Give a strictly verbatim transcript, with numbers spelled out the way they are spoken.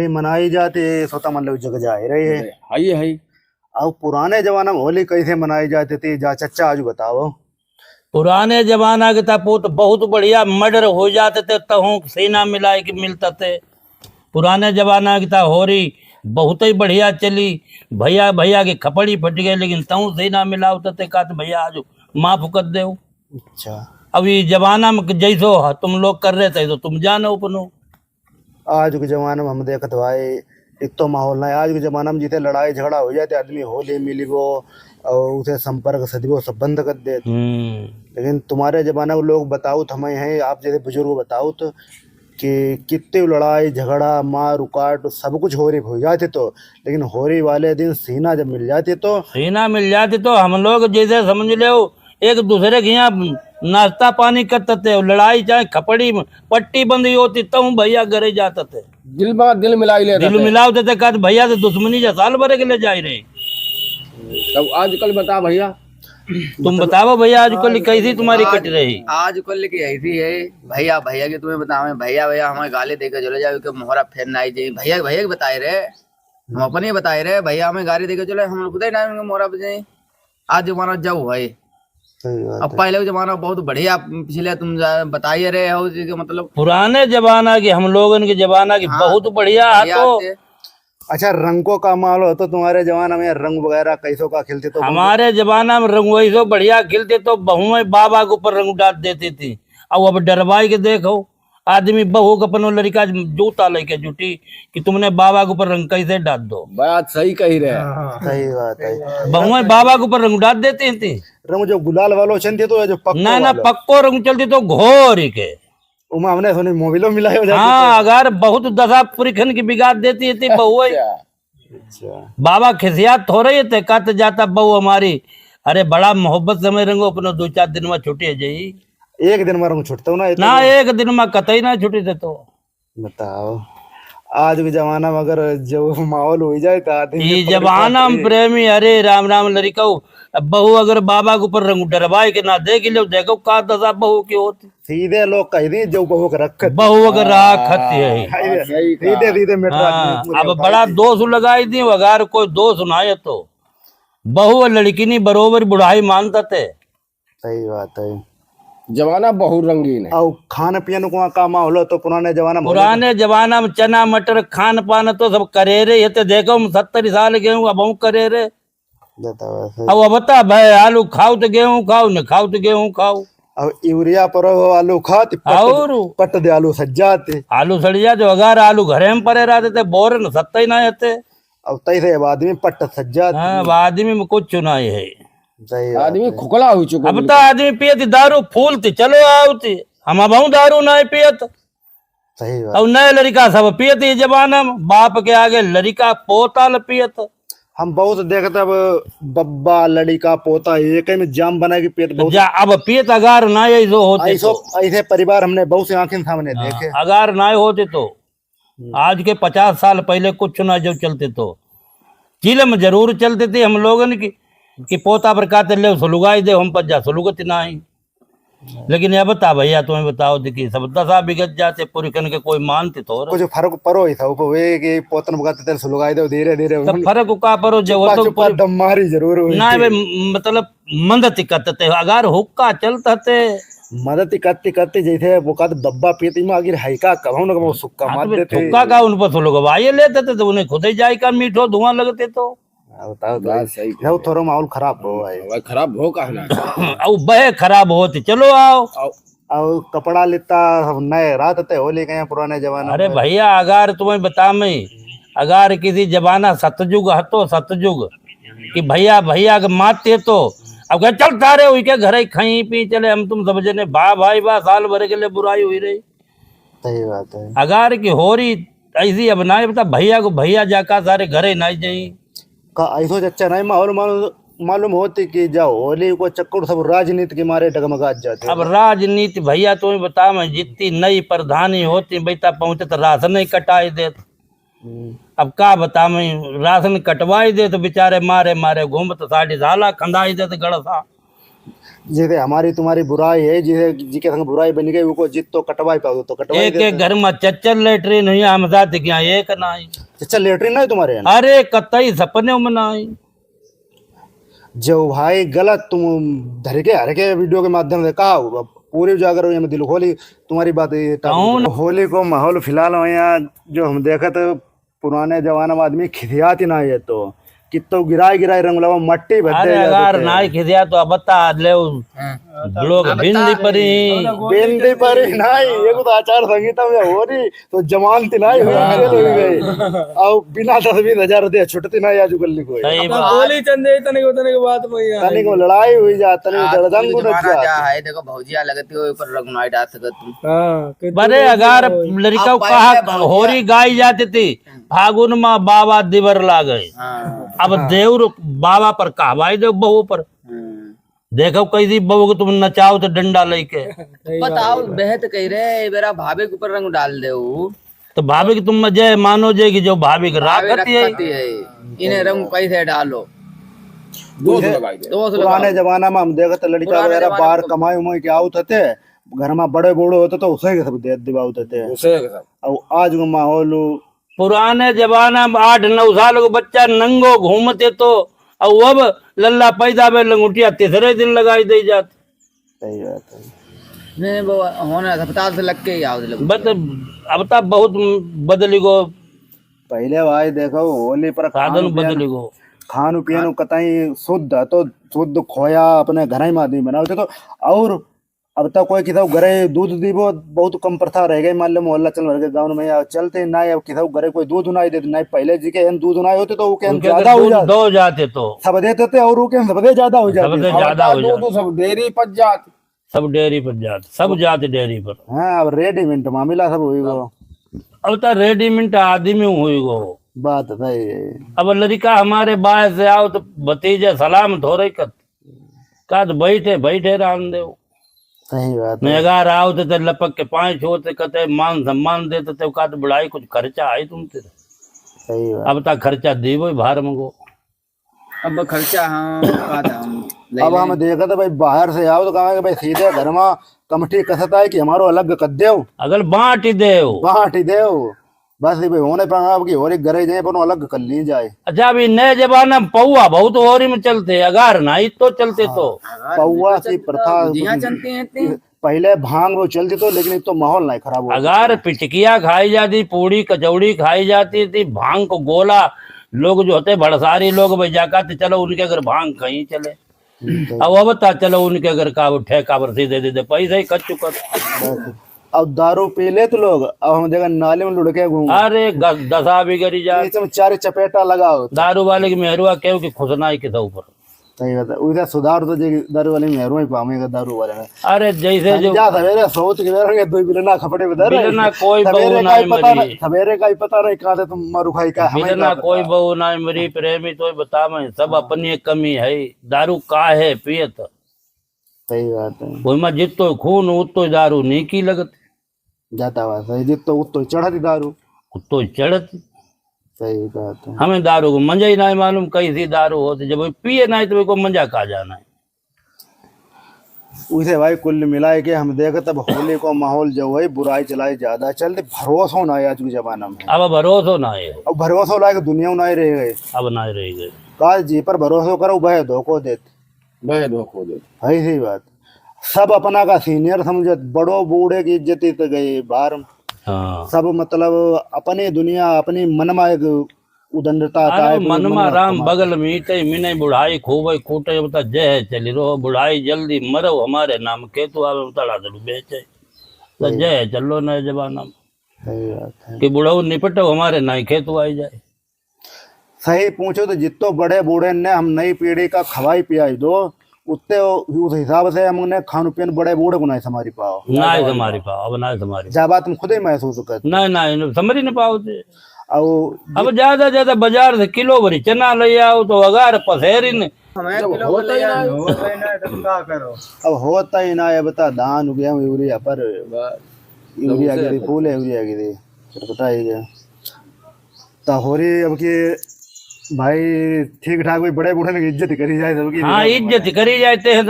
ये मनाई जाती है, सोता मन लोग जग जाए रहे हैं। है, है। अब पुराने जमाना में होली कैसे मनाई जाती थी, जा चच्चा आज बताओ। पुराने जमाना के ता पूत बहुत बढ़िया मर्डर हो जाते थे, तहूँ सीना मिलाए के मिलता थे। पुराने जमाना के ता होरी बहुत ही बढ़िया चली। भैया, भैया के खपड़ी फट गए, लेकिन तहूँ सीना मिलावत थे, कहत, "भैया, आज माफ कर देव।" अच्छा। अब ये जमाना में जैसो ह-, तुम लोग कर रहे थे, तो तुम जानो अपनो। आज के जमाना में हम देखत भाई, इतो माहौल ना है। आज के जमाना में जिसे लड़ाई झगड़ा हो जाते, आदमी होली मिलिबो और उसे संपर्क सदिबो सब बंद कर देते। हम्म। लेकिन तुम्हारे जमाना के लोग बताओ तो हमें हैं, आप जैसे बुजुर्ग बताओ तो कि कितने लड़ाई झगड़ा मार उकाट सब कुछ होरी हो जाते तो, लेकिन होरी वाले दिन सीना जब मिल जाते तो। सीना मिल जाते तो हम लोग जैसे समझ लो एक दूसरे के यहाँ नाश्ता पानी करते थे, लड़ाई चाहे खपड़ी में पट्टी बंदी होती, तब भैया घरे जाते थे। दिल बा, दिल मिलाई लेते दिल थे। मिलावते थे, कहते, "भैया से दुश्मनी जा साल भर के ले जाए रहे।" तब आजकल बता भैया। तुम बताओ भैया, आजकल कैसी तुम्हारी आज, कट रही? आजकल की ऐसी है भैया, भैया की तुम्हें बतावे, भैया, भैया हमें गाली दे के चले जाओ कि मोहरा फेर ना आई जाए। भैया, भैया के बताए रहे, हम अपने ही बताए रहे, भैया हमें गाली दे के चले, हम लोग खुद ही ना उनके मोहरा पे जाए। आज जमाना जाऊ भाई। सही बात अब है। पहले के जमाना बहुत बढ़िया, पिछले तुम जा-, बताइए रहे हो जी के मतलब पुराने जमाना के, हम लोगन के जमाना के हाँ, बहुत बढ़िया है भैया तो। थे। अच्छा, रंग को का माहौल होता तुम्हारे जमाना में? रंग वगैरह कैसो का खेलते तो? हमारे जमाना में रंग वैसो बढ़िया खेलते तो बहुएं बाबा के ऊपर रंग डाल देती थी। अब, अब डरवाई के देखो, आदमी बहू के अपनो लड़का जूता लेके जुटी कि तुमने बाबा के ऊपर रंग कैसे डाल दो। बात सही कही रहे। हाँ, हाँ। सही बात है। बहुएं बाबा के ऊपर रंग डाल देती थी। रंग जो गुलाल वालो चलते तो, जो पक्को ना, ना, वालो। पक्को रंग चलती तो घोर के। उमा हमने सुनी मोबिलो मिलायो जाती हाँ, तो। अगर बहुत दशा पुरखन की बिगाड़ देती थी बहुएं। अच्छा। अच्छा। बाबा खिसियात थोड़े ही थे, कहते जाता बहू हमारी, अरे बड़ा मोहब्बत से मैं रंगो अपनो दो चार दिन में छुटे जाई। एक दिन में रंग छुटतो ना, इतना ना, ना। एक दिन में कतई ना छुटी थे तो। बताओ, आज के जमाना में अगर जो माहौल हो जाए तो आदमी ई पकड़ जमाना में पाते। प्रेमी, अरे राम राम लड़िकाऊ, अब बहू अगर बाबा के ऊपर रंग डरवाए के ना देख लो, देखो का दशा बहू की होती। सीधे लोग कह दी जो बहू के रख बहू अगर हाँ, राख खती है। हाँ, सही कहा। सीधे, सीधे मेट्रो हाँ, आदमी पूरे अब उठाई बड़ा थी। दोष लगाई दी, अगर कोई दोष ना है तो। बहू और लड़किनी बरोबर बुढ़ाई मानता थे। सही बात है। जमाना बहुत रंगीन है। और खान पियन को का माहौल हो तो पुराने जमाना में पुराने जमाना में चना मटर खान पान तो सब करेरे, ये तो देखो हम सत्तर साल के हूँ, अब हूँ करेरे। बताओ ऐसे। अब, अब बता भाई, आलू खाओ तो गेहूं खाओ, न खाओ तो गेहूं खाओ। अब यूरिया पर हो, आलू खाओ तो पट, और? पट दे आलू सज्जाते। आलू सड़िया जो अगर आलू घरे में परे रहते थे, बोरे न सत्ता ही ना आते। अब तैसे अब आदमी पट सज्जाते। हाँ, अब आदमी में कुछ नहीं है। सही बात आदमी है। खुकला हो चुका अब तो बिल्कुल। आदमी पियत दारू फूलती, चलो आवती। हम अब दारू नहीं पियत। सही बात। और नए लड़िका सब पियत ई जमाना में, बाप के आगे लड़िका पोता ल पियत। हम बहुत देखत अब बब्बा लड़िका पोता एक में जाम बना के पियत तो बहुत। जा, अब पियत अगार ना ऐसो होते ऐसो, तो। ऐसे परिवार हमने बहुत से आंखें सामने हाँ, देखे। अगार ना होते तो। हम्म। आज के पचास साल पहले कुछ ना जो चलते तो। चिलम जरूर चलते थे हम लोगन की, कि पोता पर कहते ले सुलगाई दे, हम पर जा सुलगत ना ही। लेकिन अब बता भैया, तुम्हें बताओ, देखिए, सब दशा बिगड़ जाते, पुरखन के कोई मानते थोड़ा। कुछ फर्क परो ही था, वो वे कि पोतन बगाते तेल सुलगाई दो धीरे धीरे। तब फर्क का परो, जो चुप्पा, वो तो चुप्पा पूरी दम मारी जरूर हुई ना थी। बे, म-, मतलब, मदद करते थे, अगर हुक्का चलते थे। मदद करते करते जैसे वो कहते बब्बा पीते में आखिर है का, कब हम लोग वो सुक्का हाँ, मार तो बे, देते। हुक्का का उन पर सुलगवाए लेते थे, तो उन्हें खुद ही जाए का मीठो धुआं लगते तो। हाँ, बताओ तो बात भाई। सही कह रहे। थोड़ा माहौल खराब हो भाई। भाई खराब हो कहा ना। अब बहे खराब होती, चलो आओ। आओ। और कपड़ा लेता सब नए रात ते होली के यहाँ पुराने जमाना अरे में। भैया, अगर तुम्हें बता मैं, अगर किसी जमाना सतयुग हतो, सतयुग, कि भैया, भैया के मारते तो, अब कहे, "चल तारे, उइके घरे खाई पी चले, हम तुम सब जने बा भाई बा, साल भर के लिए बुराई हुई रही।" सही बात है। अगर की होरी ऐसी अब ना, बता भैया को भैया जाका सारे घरे ना जाई। का ऐसो चच्चा नहीं माहौल मालूम, मालूम होती कि जा होली को चक्कर सब राजनीति के मारे डगमगात जाते अब हैं। राजनीति भैया तुम्हें बता मैं, जितनी नई प्रधानी होती बेटा पहुँचे तो राशन ही कटाई देत। हम्म। अब का बता मैं, राशन कटवाई देत बेचारे मारे मारे घूमत साढ़ी झाला खंदाई देत गड़सा। जैसे हमारी तुम्हारी बुराई है, जिसे, जिके संग बुराई बन गई, उको जित तो कटवाई पाओ, तो कटवाई एक देते। एक घर में चच्चर लेटरिन हुई, हम साथ क्या एक नाई। चच्चर लेटरिन नाई तुम्हारे यहाँ? अरे, कतई सपने में नाई। जो भाई गलत तुम धर के हर के वीडियो के माध्यम से कहा हो, अब पूरी उजागर हुई, हम दिल खोली तुम्हारी बात ये टापू कौन? होली को माहौल फिलहाल हो यहाँ, जो हम देखत पुराने जमाना में आदमी खिसियात ही ना है तो कित्तो गिराए गिराए रंग लगा मट्टी भर अरे दे जाते अगर थे। नाई खिसिया तो अब बता ले उ हाँ। लोग अब बिंदी बता। परी। बिंदी परी नाई, ये तो आचार संहिता में हो रही तो जमानती नाई हुई, हाँ। जेल हुई गई। अब बिना दस बीस हजार रुपये छुटती नाई आजकल कोई। सही अब बात। गोली चंदे तने को, तने के बात भैया। तने को लड़ाई हुई जा, तने को आज दड़दंग कोई उठ दोबारा जा। जा है, देखो भौजिया लगती हो ऊपर रंग नाई डाल सकत तुम। हाँ, कि बरे तू अगर हो। लड़का अब कहा पहले भौजिया होरी गाई जाती थी, फागुन मा बाबा दिवर लागे। हाँ। अब हाँ। देउर बाबा पर कहवाई देउ बहू पर। हम्म। देखो कैसी बहू को तुम नचाओ तो डंडा लेके। सही बात बताओ, है। बहत कह रहे, ए बेरा भाभी के ऊपर रंग डाल देउ। तो भाभी के तुम मजे मानो जे कि जो भाभी के भाभी राखत ही है। रखत ही है। इन्हें रंग कैसे डालो? दोस्त दोस्त लगाई दे। दोस्त पुराने लगाओ। जमाना में हम देखत लड़का पुराने वगैरह जमाना बाहर में तो कमाई उमाई के आवत हते, घर में बड़े बूढ़े होते तो उसे के सब दे दिवावत हते। उसे के सब। अब आज को माहौल पुराने जमाना में आठ नौ साल को बच्चा नंगो घूमते तो, और अब लल्ला पैदा भे लंगुटिया तीसरे दिन लगाई दे जात। सही बात है। नहीं, वो होना अस्पताल से लग के ही आओ, लग बस के। अब तब बहुत बदली गो। पहले भाई देखो, होली पर साधन खान पियन, बदली गो। खान पियन खान कतई शुद्ध, तो शुद्ध खोया अपने घर ही में आदमी बनावते तो, और अब तक कोई किसी को घरे दूध दीबो बहुत कम प्रथा रह गई। मान लो मोहल्ला चल भर के गाँव में या चलते ना, अब किसी को घरे कोई दूध ना ही देते ना, पहले जी के हम दूध ना होते तो वो के हम उनके ज्यादा अगर हो दूध जाते। दो जाते तो। सब देते थे और वो के हम सबसे ज्यादा हो जाते सबसे थे। ज्यादा हो अब जाते। दूध सब डेयरी पर जात। सब डेयरी पर जात, सब जात डेयरी पर। हाँ, अब रेडीमेड मामला सब हुई गो। अब तो रेडीमेड आदमी हुई गो। बात सही है। अब लड़का हमारे बाय से आओ तो भतीजे सलाम थोड़े कर, का तो बैठे, बैठे रामदेव। सही बात है। मैं अगर आओ तो, तो लपक के पाँच छो ते कते मान सम्मान देते, तो का तो बुढ़ाई कुछ खर्चा आई तुम तेरे। सही बात। अब तक खर्चा दीबो भार मंगो। अब खर्चा, हाँ, का था हम ले अब हम लें। देखत है भाई, बाहर से आओ तो कहा कि भाई सीधे घर में कमठी कसत आए कि हमारो अलग कर देव। अगर बांट ही देव। बांट ही देव। बस ये भाई होने पर अब की और एक घरे जाए, पर अलग कर ली जाए। अच्छा, अभी नए जमाना में पौआ बहुत होरी में चलते, अगार ना इत्तो चलते हाँ। तो। अगार पौआ इत्तो की चलते प्रथा तो, जी हाँ, चलते हैं इतने। पहले भांग वो चलती तो, लेकिन इत्तो माहौल नहीं खराब हो। अगार पिचकिया खाई जाती, पूड़ी कचौड़ी खाई जाती थी, भांग को गोला, लोग जो होते भड़सारी लोग भाई जाका थे, चलो उनके अगर भांग कहीं चले। हम्म, सही। अब, अब ता चलो उनके अगर का वो ठेका पर सीधे दे दे, पैसा ही कच चुका। बस। अब दारू पी ले तो लोग, अब हम देखा नाली में लुढ़के घूम। अरे ग-, दशा बिगड़ी जा। इसमें चार चपेटा लगाओ। दारू वाले की मेहरुआ केहू कि खुश ना ही किसी ऊपर। सही बात है। उधर सुधार तो जे दारू वाले में मेहरुआ ही पावेगा दारू वाले में। अरे जैसे जो संजा सवेरे सोच के मेरे दो बिलना कपड़े में धर रहे। बिलना कोई बहू सवेरे का ना ही पता मरी। नहीं, सवेरे का ही पता नहीं कहाँ से तुम मारू खाई का, हमें बिलना का कोई पता। बहू ना मरी, प्रेमी तो बतावे, सब हाँ। अपनी एक कमी है। दारू काहे पियत? सही बात है। ओहिमा जित्तो खून उत्तो दारू नीकी लगत। जाता हुआ सही, जित्तो उत्तो चढ़त दारू। उत्तो चढ़त। सही बात है। हमें दारू को मजा ही ना मालूम कैसी दारू होती, जब वो पिए ना तो को मजा का जाना है। उसे भाई कुल मिलाए के हम देखे तब होली को माहौल जो है बुराई चलाई ज्यादा चलते, भरोसो ना है आज के जमाना में। अब भरोसो ना है। अब भरोसो लायक दुनिया ना ही रह गए। अब ना ही रह गए। काज जी पर भरोसो करो, वह धोखो देत। वह धोखो देत। है सही बात। सब अपना का सीनियर समझत, बड़ो बूढ़े की इज्जत ही तो गई बाहर। हाँ। सब मतलब अपनी दुनिया, अपनी मन में एक उदंडता अरे टाइप मन में मन राम कमा- बगल मीते, मिने बुढ़ाई खूबे कूटे, बता जय है चली रहो, बुढ़ाई जल्दी मरो, हमारे नाम केतु आवे, बता डादलू बेचे। तो सही। जय है चलो नए जमाना में। सही बात है। कि बुढ़ऊ निपटो, हमारे नाई केतु आई जाए। सही पूछो तो जित्तो बड़े बूढ़े ने हम नई पीढ़ी का खवाई पियाई दो, उत्ते उ-, उस हिसाब से हमने खान पीन बड़े बूढ़े को नहीं संभारी पाओ। नहीं संभारी पाओ, अब नहीं संभारी। जा बात हम खुद ही महसूस करते। नहीं, नहीं, समझ ही नहीं पाओ थे। और अब ज्यादा, ज्यादा बाजार से किलो भरी चना ले आओ तो अगार पसेरी ने। हमें जब किलो होता ही ले ना आओ। होता ही ना है, तब का करो? अब होता ही ना है, बता, धान, गेहूं, यूरिया पर बस। यूरिया तब उसे गिरी, फूल है, यूरिया गिरी, छटपटा ही गया। तो होरी अब की भाई ठीक ठाक भाई बड़े बूढ़े ने इज्जत करी जाए सबकी। हाँ, इज्जत करी जाए ते